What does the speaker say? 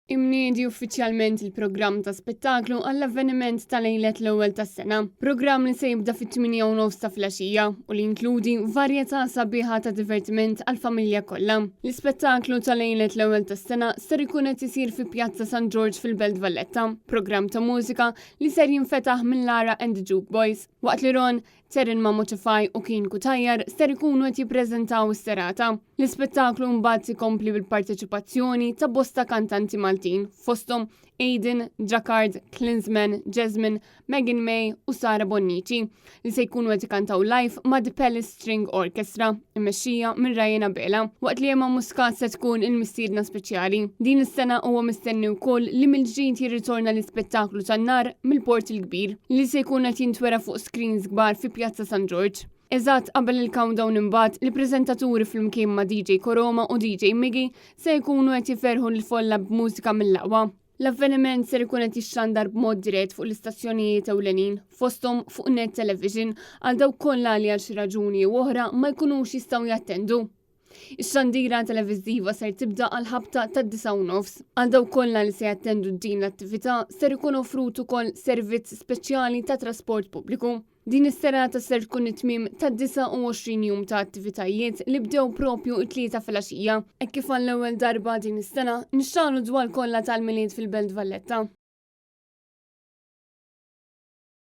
Imniedi uffiċjalment il-programm ta' spettaklu għall-avveniment ta' lejlet l-ewwel tas-sena. Programm li se jibda fit-8:30 ta' filgħaxija u li jinkludi varjetà sabiħa ta' divertiment għall-familja kollha. L-ispettaklu ta' lejlet l-ewwel tas-sena ser ikun qed isir fi Pjazza San Ġorġ fil-Belt Valletta. Programm ta' mużika li ser jinfetaħ minn Lara and the Juke Boys, waqt li Ron Taryn Mamutufaj u Keen Cutajar ser ikunu qed jippreżentaw is-serata. L-ispettaklu mbagħad ikompli bil-parteċipazzjoni ta' bosta kantanti Maltin, fosthom Aiden, Jacquard, Klinsman, Jasmine, Megan May u Sara Bonnici, li se jkunu qed ikantaw live ma' The Palace String Orchestra, immexxija minn Ryan Abela, waqt li Emma Muscat se tkun il-mistiedna speċjali. Din is-sena huwa mistenni wkoll li mill-ġdid jirritorna l-ispettaklu tan-nar mill-Port il-Kbir, li se jkun qed jintwera fuq screens kbar fi Pjazza San Ġorġ. Eżatt qabel il-countdown imbagħad, il-preżentaturi flimkien ma' DJ Koroma u DJ Miggy se jkunu qed jiferħu lill-folla b'mużika mill-aqwa. L-avveniment ser ikun qed jixxandar b'mod dirett fuq l-istazzjonijiet ewlenin, fosthom fuq Net Television, għal dawk kollha li għal xi raġuni jew oħra ma jkunux jistgħu jattendu. Ix-xandira televiżiva ser tibda għal ħabta tad-9:30. Għal dawk kollha li se jattendu din l-attività ser ikun offrut ukoll servizz speċjali ta' trasport pubbliku. Din is-serata ser tkun it-tmiem ta' 29 jum ta' attivitajiet li bdew propju t-Tlieta filgħaxija, hekk kif għall-ewwel darba din is-sena nixxagħlu d-dwal kollha tal-Milied fil-Belt Valletta.